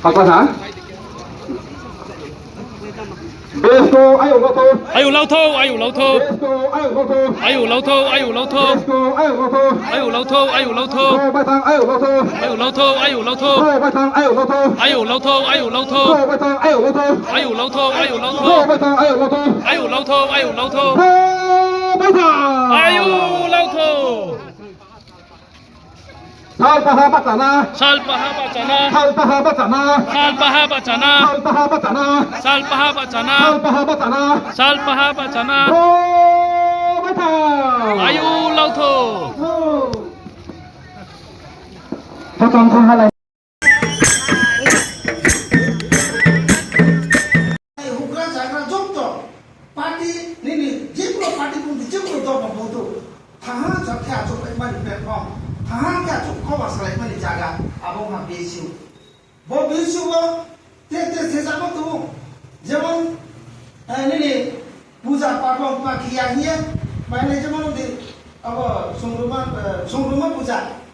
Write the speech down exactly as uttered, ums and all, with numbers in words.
Apa ha? Besto, ayung lauthou. Ayung lauthou, ayung lauthou. Besto, ayung lauthou. Ayung lauthou, ayung lauthou. Besto, ayung lauthou. Ayung lauthou, ayung lauthou. Bo baithang ayung lauthou. Ayung lauthou, ayung lauthou. Bo baithang ayung lauthou. Ayung lauthou, ayung lauthou. Bo baithang ayung lauthou. Ayung lauthou, ayung lauthou. Bo baithang ayung lauthou. Ayung lauthou, ayung lauthou. Bo baithang. Ayung lauthou. Sal paha bachana. Sal paha bachana. Sal paha bachana. Sal paha bachana. Sal paha bachana. Sal paha bachana. Sal paha bachana. Sal paha bachana. Bo baithang. Ayung lauthou. Joto thang halai. Houhgra zagra joto party, nini jekuno party bung di, jekuno dol bung di, thanng ha jat khe achouh bai mani platform, thanng ha khe achouh kau ba salai mani zaga, abo ong ha B S U. Bo B S U wo te te sejamo tong ou, jemon, eh, nini puja parbon ma khe ya hing ye, mai nai jemon di, abo songruma, eh, songruma puja.